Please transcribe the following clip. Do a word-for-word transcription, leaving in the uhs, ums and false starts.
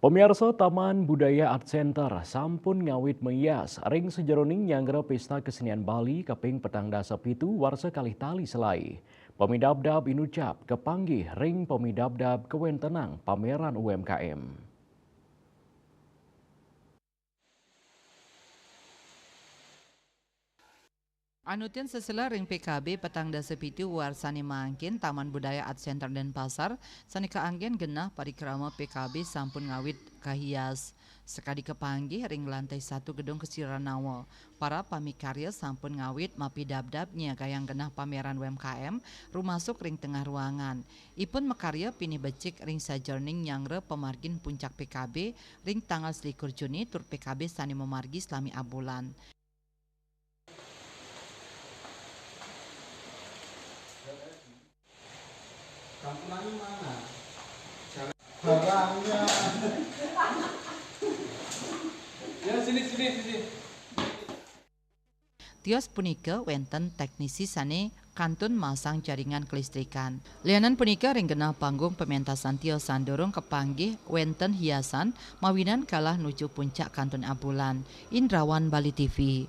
Pamiarsa, Taman Budaya Art Center sampun ngawit menghias ring sajeroning nyanggra Pesta Kesenian Bali kaping petang dasa pitu warsa kalih tali selae. Pamidabdab inucap kapanggih ring pamidabdab kawentenang pameran U M K M. Anutin sesela ring P K B petang dasa pitu warsane mangkin, Taman Budaya Art Center Denpasar sane kaanggen genah parikrama P K B sampun ngawit kahias. Sakadi kapanggih ring lantai satu gedung Kesiranawa, para pamikarya sampun ngawit mapidabdab nyiagayang genah pameran U M K M, rumasuk ring tengah ruangan. Ipun makarya pinih becik ring sajeroning nyanggra pamargin puncak P K B ring tanggal selikur Juni tur P K B sane mamargi salami abulan. Kampungannya mana? Barangnya. Ya, sini, sini, sini. Tios punika wenten teknisi sane kantun masang jaringan kelistrikan. Lianan punika ring genah panggung pementasan tios sandurung kapanggih wenten hiasan mawinan kalah nuju puncak kantun abulan. Indrawan, Bali T V.